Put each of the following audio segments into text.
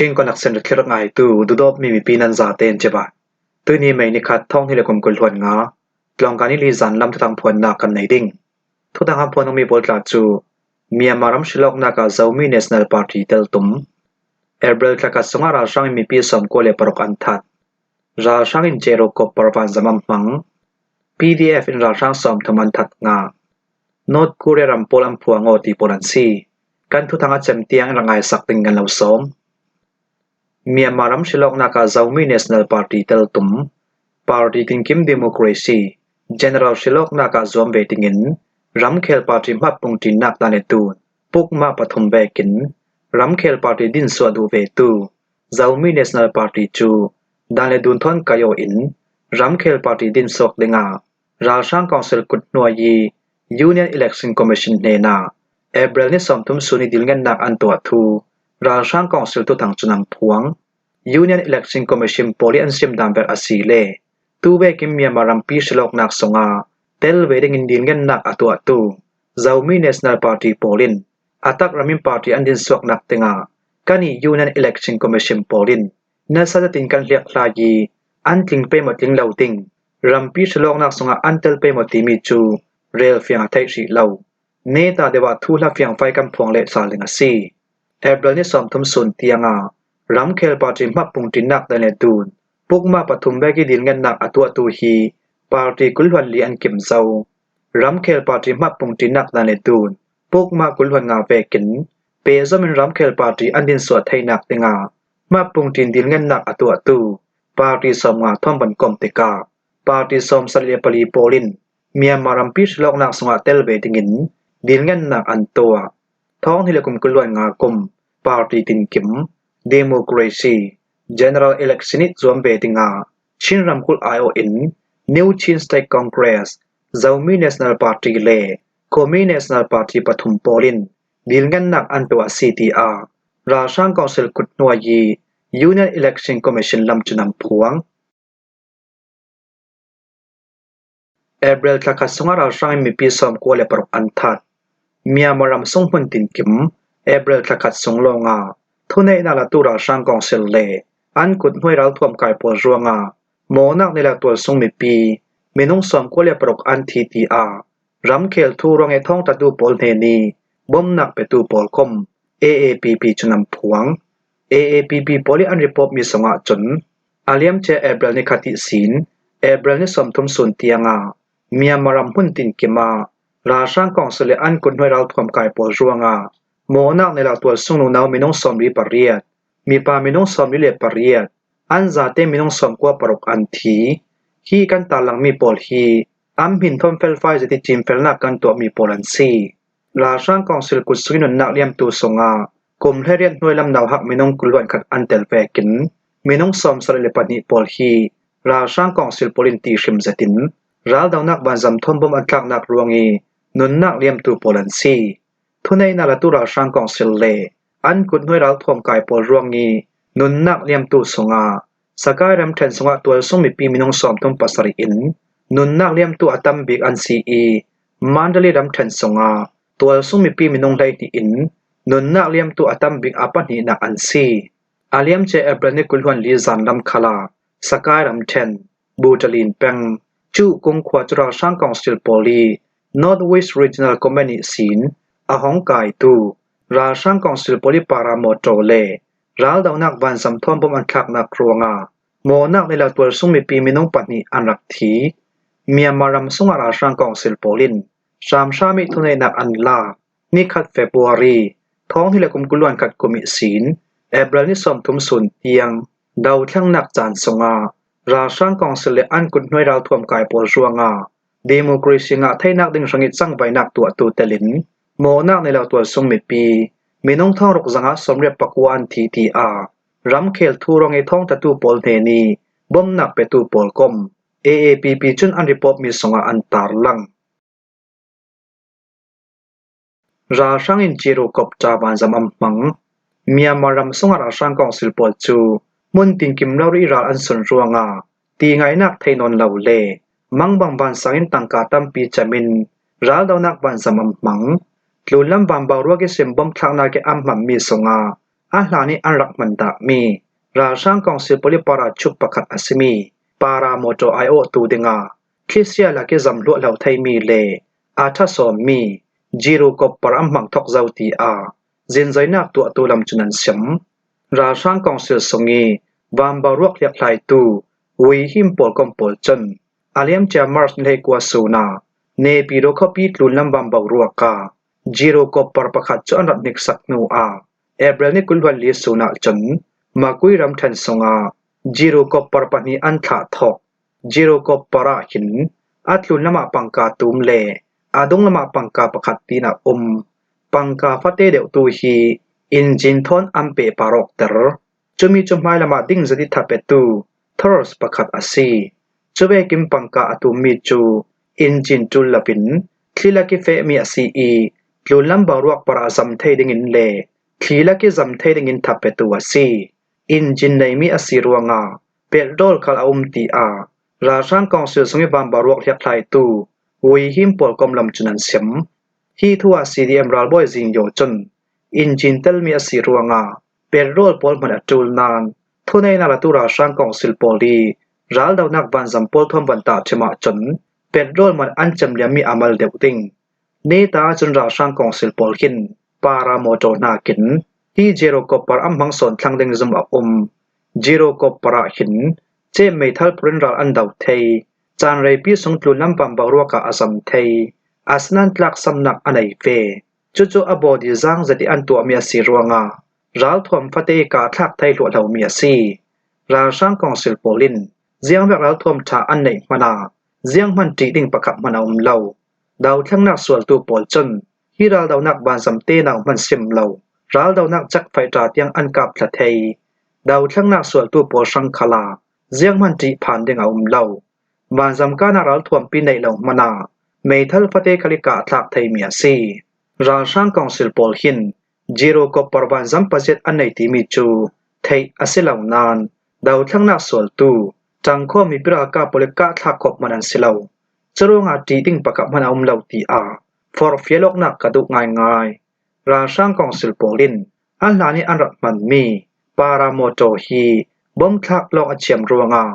Chin Connection thlir ngaitu dudawpmi mipi nan zatein ciba. Tuni May nikhat thawng hi le kum 20 huan nga tlawngkan i li zan lam thatang phuannak kan nei ding. Thutang han phuan umi pawl tla cu Myanmar ram hriloknak ah Zomi National Party tel tum. April thlakhat sungah ralhrang in mipi 96 an that. Ralhrang in Jero Kopper vanzam an hmang. PDF in ralhrang 30 an that nga. North Korea ram pawl an phuang aw ti pawl an si. Kan thuthang a cem tiang in rak ngai sak ding kan lo sawm. Myanmar ram hriloknak ah Zomi National Party tel tum. Party tinkim democracy general hriloknak ah zuam ve dingin ramkhel party hmatpung ṭinnak hna le tu pukma pathum vekin ramkhel party din suah duh ve tu Zomi National Party cu dan le dun thawn kayo in ramkhel party din suak dingah Ralhrang Council kut hnuai i Union Election Commission hnenah April ni 30 suni dilngennak an tuah thu Ralhrang Council tuthang cun an phuang. Union Election Commission pawl i an simdan ber a si le tuvek in Myanmar rampi hrilawknak sungah tel ve dingin dilngennak a tuahtu Zomi National Party pawl in atak ramin party an din suaknak dingah kan i Union Election Commission pawl in nasa zatin kan hliakhlai i an tling pe maw tling lo ding rampi hrilawknak sungah an tel pe maw timi cu rel fiang a theih hrih lo. Neta deuh ah thuhla fiangfai kan phuang leh sal ding a si. April ni 30 sun tiangah ramkhel party hmapung ṭinnak dan le dun pukma pathum vek i dilngennak a tuahtu hi party 24 an kim zo. Ramkhel party hmapung ṭinnak dan le dun pukma 25 vekin pehzom in ramkhel party an din suah theinak dingah hmapung ṭin dilngennak a tuahtu party 50 thawng van komh tikah party 94 pawl in Myanmar rampi hrilawknak sungah tel ve dingin dilngennak an tuah. Thawng hi le kum 25 kum party tinkim democracy general election i zuam ve dingah Chin ramkulh aiawh in New Chin State Congress, Zomi National Party le Komi National Party pathum pawl in dilngennak an tuah a si tiah ralhrang council kut hnuai i Union Election Commission lam cun an phuang. April thla khat sungah ralhrang in mipi 96 an that. Myanmar ram sung hmun tinkim April thla khat sung lawngah thuneihnak latu ralhrang kongsil le an kut hnuai ralthuam kai pawl ruangah mawnak ni le tualsung mipi minung 96 an thi tiah ramkhel thu ruang i thawngtlatu pawl hne nih bawmhnak petu pawl kom AAPP cun an phuang. AAPP pawl i an report mi sungah cun A liamcia April nikhat i sin April ni 30 sun tiangah Myanmar ram hmun tinkim ah ralhrang council le an kuthnuai ralthuam kai pawl ruangah mawhnak nih tualsung nunau minung 38, mipa minung 48, an zate minung 96 an thi. Hi kan tarlangmi pawl hi an hminthawn felfai zet i cinfelnak kan tuahmi pawl an si. Ralhrang council kutsung i nunnak liamtu sungah kum 18 hnuai lam nauhak minung 21 an tel vekin Minung 72 pawl hi ralhrang council pawl in ti hrim zet in raldohnak vanzam thawmbom an tlaknak ruang i nunnak liamtu pawl an si. Thuneihnak latu ralhrang council le an kuthnuai ralthuam kai pawl ruang i nunnak liamtu sungah Sakai ramṭhen sungah tualsung mipi minung 37 in nunnak liamtu a tam bik an si i Mandalay ramṭhen sungah tualsung mipi minung 12 in nunnak liamtu a tam bik a pahnihnak an si. A liamcia April ni 24 zanlam khal ah Sakai ramṭhen, Buṭalin peng, Cuh Kung khua cu ralhrang council pawl i North West Regional Command nih sin a hong kaitu ralhrang council pawl i paramotor le raldohnak vanzam thawmbom an thlaknak ruangah mawnak le tualsung mipi minung pahnih an rak thi. Myanmar ram sungah ralhrang council pawl in hramhram i thuneihnak an lak. Nikhat February thawng hi le kum 21 kum i sin April ni 30 sun tiang dothlennak caan sungah ralhrang council le an kuthnuai ralthuam kai pawl ruangah democracy ngah theinak ding hrangih cangvainak tuahtu telin mawhnak nei lo tualsung mipi minung thongruk zangah 89 an thi tiah ramkhel thurong i thawngtlatu pawl hne nih bawmhnak petu pawl kom AAPP cun an report mi sungah an tarlang. Ralhrang in Cirukopṭa vanzam an hmang. Myanmar ram sungah ralhrang council pawl cu hmun tinkim lo i ral an sun ruangah ti ngaihnak thei nawn lo le mangbang vansang in tangka tampi cem in raldohnak vanzam an hmang. Tlunlam vanboruak i simbawm thlaknak i an hmanmi sungah A hlan i an rak hman dahmi ralhrang kongsi poli parachuk pakhat a simi para mawṭaw aiawhtu dingah thlichia lak i zam hluahlo theimi le aa ṭhasawmmi Jirukop an hmang thok zau tiah zinzainak tuahtu lam cun an sim. Ralhrang kongsil sung i vanboruak hliakhlaitu Ui Him pawl kom pawl cun a liamcia March ni 19 sun ah Naypyidaw khuapi tlun lam vanboruak ah Jirukop pakhat cu an rat hniksak hnu ah April ni 24 sun ah cun Makui ramṭhen sung ah Jirukop pahnih an thlah thok. Jirukop ah hin a tlun lam ah pangka tum le a dung lam ah pangka pakhat pin a um. Pangka fate deuh tu hi engine thawn an peh parok ter. Cumi cu hmailam ah dingzat i thapetu Thors pakhat a si. Cuvekin pangka a tummi cu engine ṭul loin thli lak i fehmi a si i tlunlam boruak par ah zam thei dingin le thli lak i zam thei dingin thapetu a si. Engine neimi a si ruangah pelhdawl khal a um tiah ralhrang council sung i van boruak hliakhlaitu Ui Him pawl komlam cun an sim. Hi thu ah CDM ralbawi Zing Yaw cun engine telmi a si ruangah petrol pawl hmanh a ṭul nain thuneinak latu ralhrang council pawl i raldohnak vanzam pawl thuam van tahṭhim ahcun petrol man an cem liammi a mal deuh ding. Neta ahcun ralhrang council pawl hin para motor hna kin hi gyrocopter an hmang sawn thlang ding zum a um. Gyrocopter ah hin cem meithal pur in ral an do thei. Caan reipi sung tlun lampang boruak ah a zam thei. Asinain tlaksamnak a nei ve. Cucu a body zaangzet i an tuahmi a si ruangah ralthuam fate i kahthlak thei hluahlomi a si. Ralhrang council pawl in ziangvek ralthuam ṭha an neih hmanh ah zianghmanh ṭih ding pakhat hmanh a um lo. Dothlennak sualtu pawl cun hi raldohnak vanzam tenau hmanh sim lo raldohnak cakfaiṭa tiang an kap thla thei. Dothlennak sualtu pawl hrang khal ah zianghmanh ṭihphan ding a um lo. Vanzam kanak ralthuampi neih lo hmanh ah meithal fate khal i kahthlak theimi a si. Ralhrang council pawl hin Gyrocopter vanzam pazet an nei timi cu theih a si lo nain dothlennak sualtu ṭangkhaw mipi ralkap pawl i kahthlak khawh hmanh an si lo. Curuangah ṭih ding pakhat hmanh a um lo tiah forhfial awknak ka duh ngaingai. Ralhrang council pawl in an hlan i an rak hmanmi paramotor hi bomthlak lawng a thiam ruangah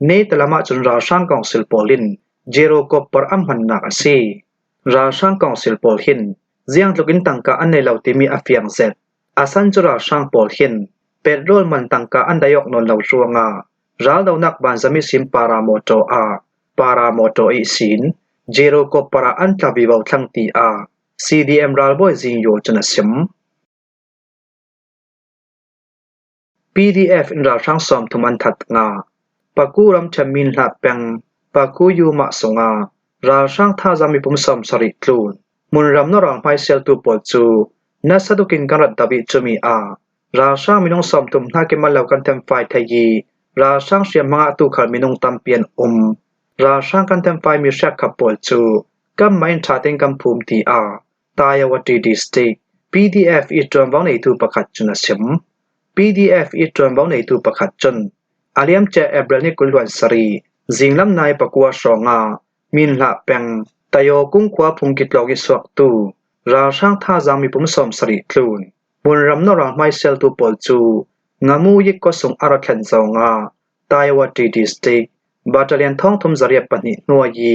Netalam ahcun ralhrang council pawl in gyrocopter an hmannak a si. Ralhrang council pawl hin ziangtluk in tangka an nei lo timi a fiang zet. Asan cu ralhrang pawl hin petrol man tangka an dai awk nawn lo ruangah raldohnak vanzami sin paramotor ah paramotor i sin gyrocopter ah an tla vivo thlang tiah CDM ralbawi Zing Yaw cun a sim. PDF in ralhrang 30 an that nga. Paku ramṭhen Minhlat peng Paku Yumah sungah ralhrang thazaang mipum 70 tlun hmunram nawrang hmaisialtu pawl cu nasa tukin kan rat dap i cumi ah ralhrang minung 30 hna kemal lo kan thenfai thei i ralhrang hriamhmang ah tukhal minung tampi an um. Ralhrang kan thenfaimi hriakkap pawl cu kanmah in ṭha tein kan phum tiah Tayawati District PDF i ṭuanvo neitu pakhat cun a chim. PDF i ṭuanvo neitu pakhat cun a liamcia April ni 27 zinglam nai 9 hrawng ah Minhlah peng Tayo kungkhua phungki tlawng i suaktu ralhrang thazaang mipum 70 tlun hmunram nawrang hmaiseltu pawl cu Ngamu yik khuasung a ra thlen zong ah Tayawati District Battalion 3802 hnuai i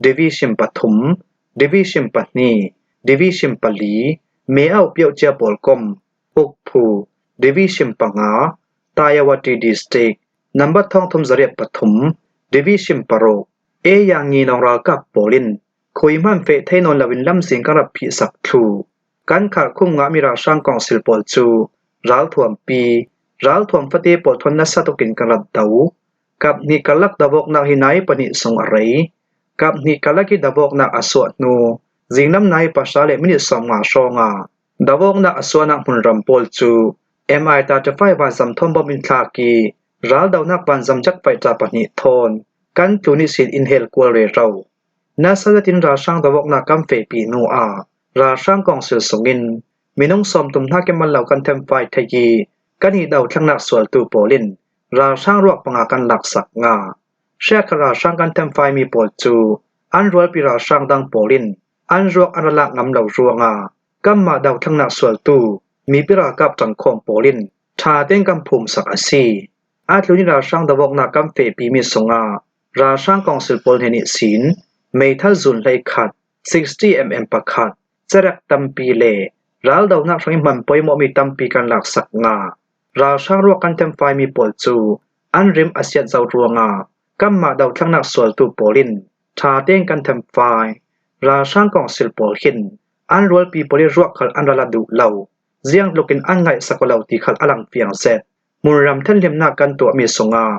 Division pathum, Division pahnih, Division pali, me-auh piocia pawl kom, ukphu, Division panga, Tayawati District, number 3803, Division paruk, Ayanginong ralkap pawl in khui hmanh feh thei nawn loin lamzing kan rak phihsak thlu. Kan kharkhum ngahmi ralhrang council pawl cu ralthuampi, ralthuam fate pawl thawn nasa tukin kan rat do. Kaphnih karlak dawawknak hi nai pahnih sung a rei. Kaphnih karlak i dawawknak a suah hnu zinglam nai pahra le minute 50 hrawng ah dawawknak a suahnak hmunram pawl cu Mi-35 vanzam thawmbom in thlak i raldohnak vanzam jakpaihṭa pahnih thawn kan tlun i sin in hel kual rero. Nasa in ralhrang dawawknak kan fehpi hnu ah ralhrang council sung in minung 30 hna kemal lo kan thenfai thei i kan i dothlangnak sualtu pawl in ralhrang ruak panga kan laksak nga. Hriakhat ralhrang kan thenfaimi pawl cu an rualpi ralhrang dang pawl in an ruak an ra lak ngam lo ruangah kanmah dothlangnak sualtu Mipi ralkap ṭangkhawm pawl in ṭha tein kan phumsak a si. Aa tlun i ralhrang dohawknak kan fehpimi sungah ralhrang council pawl hna nih sin meithal zun 11, 60 mm pakhat, carek tampi le raldohnak hrang i hman poimawhmi tampi kan laksak nga. Ralhrang ruak kan temfaimi pawl cu an rim a siat zau ruangah kanmah dothlannak sualtu pawl in ṭha tein kan temfai. Ralhrang council pawl hin an rualpi pawl i ruak khal an ra la duh lo. Ziang tluk in an ngaihsak lo ti khal a lang fiang set. Hmunram thenhlimnak kan tuahmi sungah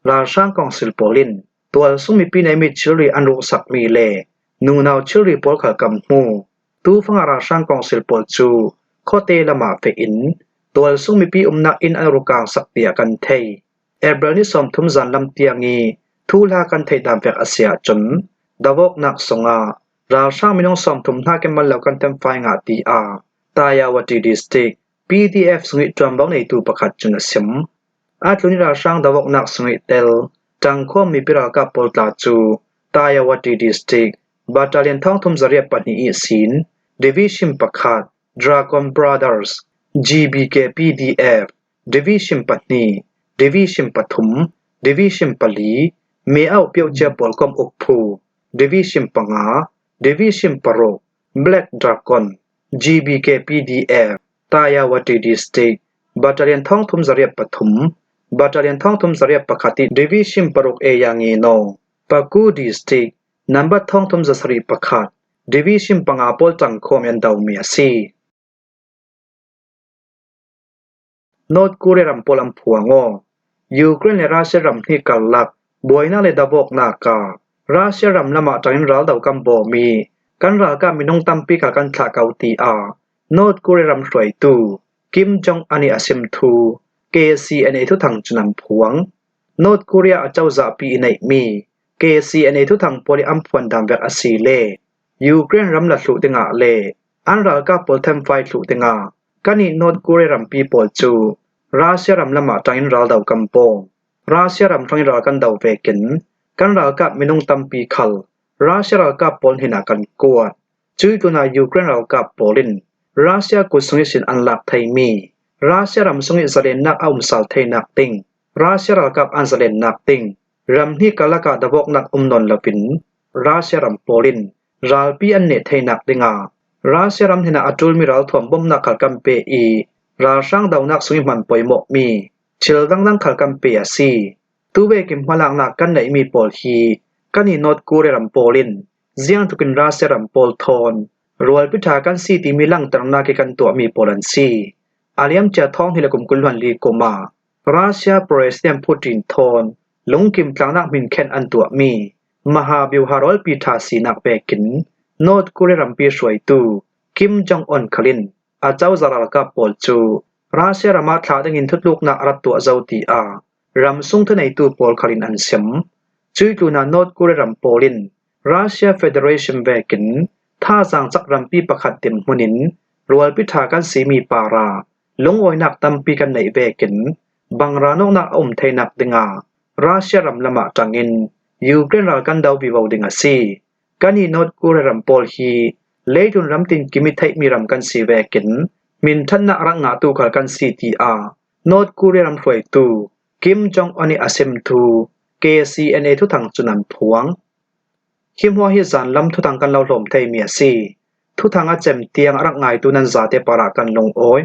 ralhrang council pawl in tualsung mipi neimi thilri an ruhsakmi le nunau thilri pawl khal kam hmu. Tufang ah ralhrang council pawl cu khuate lam ah feh in tualsung mipi umnak inn an rukang sak tiah kan thei. April ni 30 zanlam tiang i thuhla kan theih dan fek a si ahcun dawawknak sungah ralhrang minung 30 hna kemal lo kan temfai ngah ti ah Tayawati District PDF sungih ṭuanvo neitu pakhat cun a sim. Aa tlun i ralhrang dohawknak sungih tel ṭangkhawm mipi ralkap pawl tla cu Tayawati District Battalion 3802 i sin Division pakhat Dragon Brothers GBK PDF Division pahnih Division pathum Division pali Me Auh Piocia pawl komh uk phu Division panga Division paruk Black Dragon GBK PDF Tayawati District Battalion 3803 Battalion 3801 i Division paruk Eyangino Paku District Number 3701 Division panga pawl cangkhawm an domi a si. North Korea ram pawl an phuang aw. Ukraine le Russia ram hnih karlak buainak le dawawknak ah Russia ram lam ah ṭang in raldo kan bawm i kan ralkap minung tampi kha kan thlah ko tiah North Korea ram hruaitu Kim Jong-un nih a sim thu KCNA thuthang cun an phuang. North Korea acozahpi i neihmi KCNA thuthang pawl i an phuan dan vek a si le Ukraine ram la hluh dingah le an ralkap pawl thenfai hluh dingah Kannih North Korea rampi pawl cu Russia ram lam ah ṭang in raldo kan pawng. Russia ram hrang i ral kan do vekin kan ralkap minung tampi khal Russia ralkap pawl hin ah kan kuat. Cui tunah Ukraine ralkap pawl in Russia kut sung i sin an lak theimi Russia ram sung i zalennak a um sal theinak ding Russia ralkap an zalennak ding ramhnih karlak ah dawawknak um nawn loin Russia ram pawl in Ralpi an neh theinak dingah Russia ram hnenah a ṭulmi ralthuam bawmhnak khal kan pe i ralhrang dohnak sung i hman poimawhmi thil dangdang khal kan pe a si. Tuvekim hmalaknak kan neihmi pawl hi kan i North Korea ram pawl in ziangtluk in Russia ram pawl thawn rualpi ṭha kan si timi langhternak i kan tuahmi pawl an si. A liamcia thawng hi le kum 24 kum ah Russia President Putin thawn lungkim tlangnak minkhenh an tuahmi Mahabyuha rawlpi ṭha sinak pekin North Korea rampi hruaitu Kim Jong-un khal in acozah ralkap pawl cu Russia ram ah thlah dingin thutluknak a rak tuah zau tiah ramsung thuneitu pawl khal in an sim. Cui tlun ah North Korea ram pawl in Russia Federation vekin thazaang cak rampi pakhat dirhmun in rualpi ṭha kan simi para lungawinak tampi kan neih vekin bangranawknak a um theinak dingah Russia ram lam ah ṭang in Ukraine ral kan do vivo ding a si. Kan i North Korea ram pawl hi leilun ram tinkim i theihmi ram kan si vekin minṭhatnak rak ngahtu khal kan si tiah North Korea ram hruaitu Kim Jong-un i a simthu KCNA thuthang cun an phuang. Hi hmuah hi zanlam thuthang kan lo hlawm theimi a si. Thuthang a cem tiang a rak ngaitu nan zate parah kan lungawi.